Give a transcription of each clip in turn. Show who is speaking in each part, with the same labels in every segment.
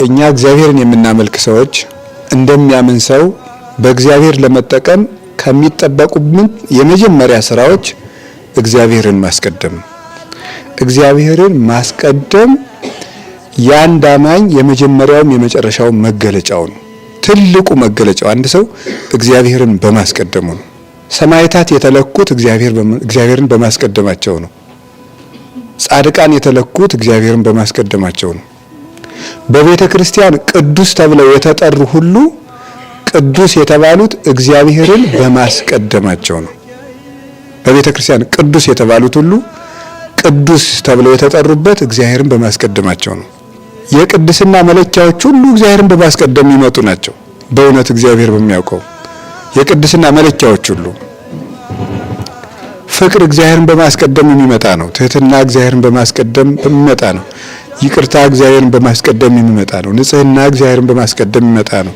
Speaker 1: እኛ እግዚአብሔርን የምናመልክ ሰዎች እንደሚያምን ሰው በእግዚአብሔር ለመጠቀም ከሚጠበቁብን የመጀመሪያ ስራዎች እግዚአብሔርን ማስቀደም ነው። እግዚአብሔርን ማስቀደም የአንድ አማኝ የመጀመሪያውም የመጨረሻው መገለጫው ነው። ትልቁ መገለጫው አንድ ሰው እግዚአብሔርን በማስቀደሙ ነው። ሰማዕታት የተለኩት እግዚአብሔርን በማስቀደማቸው ነው። ጻድቃን የተለኩት እግዚአብሔርን በማስቀደማቸው ነው። በቤተ ክርስቲያን ቅዱስ ተብለው የተጠሩ ሁሉ ቅዱስ የተባሉት እግዚአብሔርን በማስቀደማቸው ነው። በቤተ ክርስቲያን ቅዱስ የተባሉት ሁሉ ቅዱስ ተብለው የተጠሩበት እግዚአብሔርን በማስቀደማቸው ነው። የቅድስና መለኪያዎች ሁሉ እግዚአብሔርን በማስቀደም የሚመጡ ናቸው። በእውነት እግዚአብሔር በሚያውቀው የቅድስና መለኪያዎች ሁሉ ፍቅር እግዚአብሔርን በማስቀደም የሚመጣ ነው። ትህትና እግዚአብሔርን በማስቀደም የሚመጣ ነው። ይቅርታ እግዚአብሔርን በማስቀደም የሚመጣ ነው። ንጽህና እግዚአብሔርን በማስቀደም የሚመጣ ነው።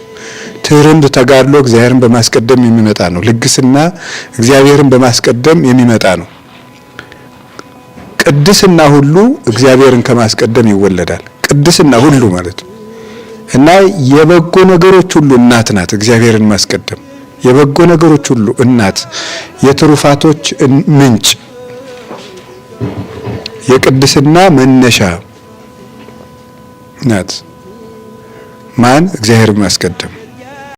Speaker 1: ትርንት ተጋድሎ እግዚአብሔርን በማስቀደም የሚመጣ ነው። ልግስና እግዚአብሔርን በማስቀደም የሚመጣ ነው። ቅድስና ሁሉ እግዚአብሔርን ከማስቀደም ይወለዳል። ቅድስና ሁሉ ማለት ነው እና የበጎ ነገሮች ሁሉ እናት ናት። እግዚአብሔርን ማስቀደም የበጎ ነገሮች ሁሉ እናት፣ የትሩፋቶች ምንጭ፣ የቅድስና መነሻ ናት። ማን? እግዚአብሔርን ማስቀደም።